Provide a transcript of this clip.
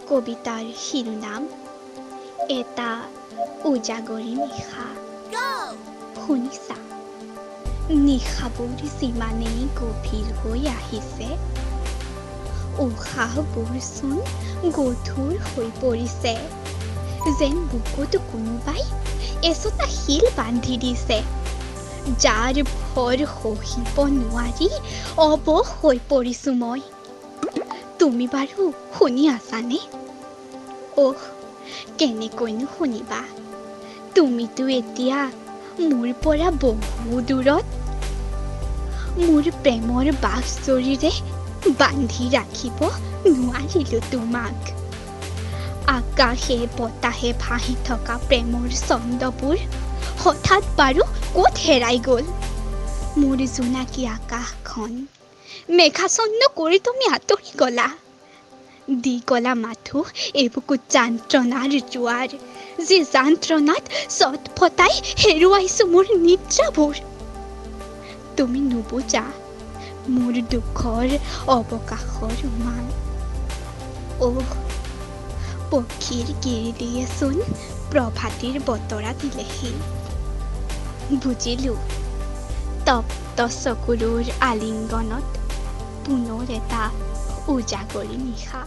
কবিতাৰ শিৰোনাম এটা উজাগৰী নিশা। শুনিছা, নিশাবোৰ যিমানেই গভীৰ হৈ আহিছে, উশাহবোৰচোন গধুৰ হৈ পৰিছে, যেন বুকুত কোনোবাই এচটা শিল বান্ধি দিছে, যাৰ ভৰ সহিব নোৱাৰি অৱশ হৈ পৰিছো মই। তুমি বাৰু শুনি আছানে? অহ, কেনেকৈনো শুনিবা, তুমিতো এতিয়া মোৰ পৰা বহু দূৰত। মোৰ প্ৰেমৰ বাঘজৰীৰে বান্ধি ৰাখিব নোৱাৰিলো তোমাক। আকাশে বতাহে ভাঁহি থকা প্ৰেমৰ ছন্দবোৰ হঠাৎ বাৰু ক'ত হেৰাই গ'ল? মোৰ জোনাকী আকাশখন মেঘাচ্ছন্ন কৰি তুমি আঁতৰি গ'লা, দি গ'লা মাথো এবুকু যান্ত্ৰণাৰ জোৱাৰ, যি যান্ত্ৰণাত চটফটাই হেৰুৱাইছো মোৰ নিদ্ৰাবোৰ। তুমি নুবুজা মোৰ দুখৰ অৱকাশৰ মান। অহ, পক্ষীৰ কিৰিলিয়েচোন প্ৰভাতীৰ বতৰা দিলেহি। বুজিলো, তপ্ত চকুলোৰ আলিংগনত পুনৰ এটা উজাগৰী নিশা।